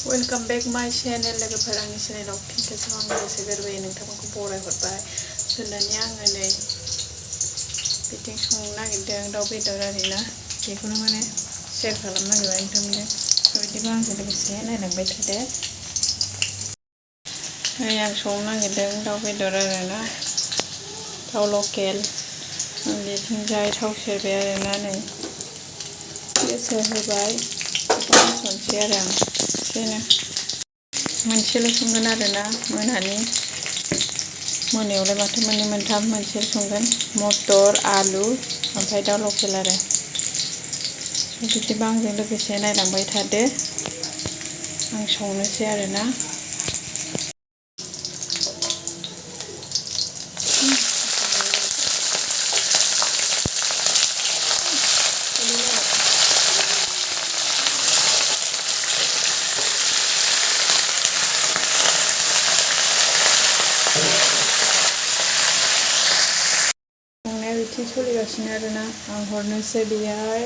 Welcome back माय channel लोगोफोर आंनि चेनेलाव फिन खेबसेबाव आं गोसो गोरबोयै नोंथांमोनखौ बरायहरबाय दोननानै आङो नै बिथिं संनो नागिरदों दाउ बेदर आरोना बेखौनो माने शेयार खालामनो नागिरबाय नोंथांमोनजों बिदिबा आंजों लोगोसे नायलांबाय थादो। नै आं संनो नागिरदों दाउ बेदर आरोना दाउ लकेल बिथिंजाय थाव सेरबाय आरोना नै गेसाव होबाय बेखौ संसै आरो आं एसेनो मोनसेल' संगोन आरोना मोनायावलाय माथो मोननै मोनथाम मोनसेल' संगोन मटर आलु ओमफ्राय दाउ लकेल आरो बिदिबा आंजों लोगोसे नायलांबाय थादो आं संनोसै आरोना। संनाया बिथिं सोलिगासिनो आरोना आं हरनोसै बेहाय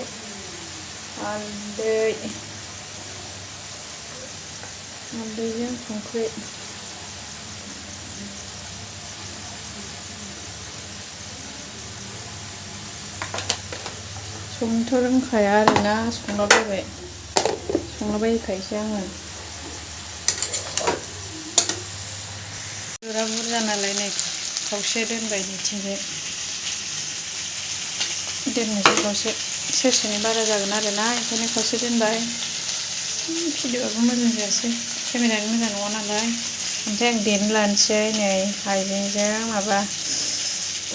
हालदैजों संख्रि संनोथ' रोंखाया आरोना संलाबायखायोसो आङो बेदरा बुरजा नालाय नै खावसे दोनबाय बिथिंजाय दोननोसै खावसे सेरसेनि बारा जागोन आरोना ओंखायनो खावसे दोनबाय भिडिअ'आबो मोजां जायासै केमेरायानो मोजां नङा नालाय ओमफ्राय आं देनो लानोसै नै हाइजेंजों माबा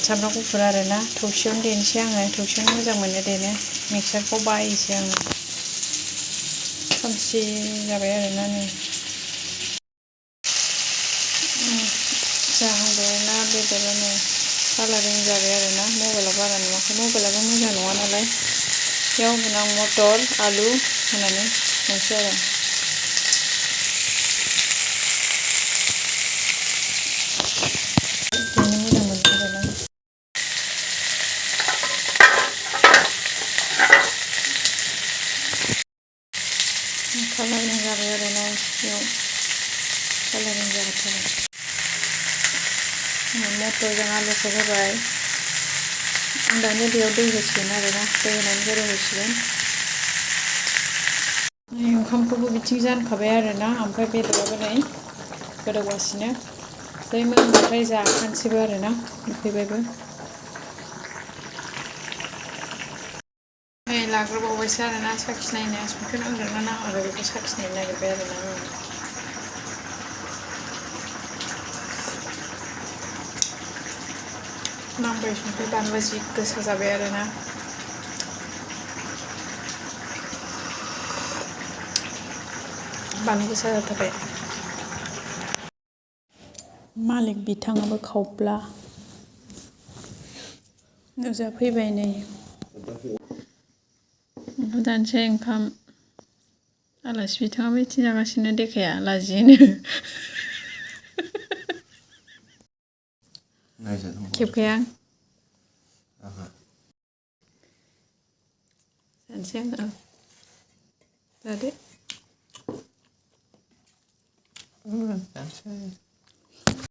सामब्राम गुफुर आरोना थौसियावनो देनोसै आङो थौसियावनो मोजां मोनो देनो मिक्सारखौ बायोसो आङो खोमसि जाबाय आरोना नै जाहांबायना बेदरा नै कालारिं जाबाय आरोना मबाइलाव बारा नुवाखै मबाइलाबो मोजां नङा नालाय बेयाव होगोन आं मटर आलु होनानै संसै आरो देनो मोजां मोनो आरोना कालारिं जाबाय आरोना बेयाव कालारिं जाबाय मटरजों आलुखौ होबाय आं दानिया बेयाव दै होसिगोन आरोना दै होनानै गोदौहोसिगोन ओंखामखौबो बिथिं जानखाबाय आरोना ओमफ्राय बेदराबो नै गोदौगासिनो जै मोनबाथाय जाखानोसैबो आरोना उखैबायबो नै लाग्रोबावबायसो आरोना साखिनायनो संख्रि नांदोंना नाङाखै बेखौ साखिनायनो नागिरबाय आरोना नांबाय संख्रि बानलुआ जि गोसा जाबाय आरोना बानलु गोसा जाथारबाय मालिक बिथाङाबो खावब्ला नुजाफैबाय नै ओंखाम जानोसै ओंखाम आलासि बिथाङाबो बिथिं जागासिनो देखाया लाजियोनो खेबखाया जानोसै आङो जादो जानोसै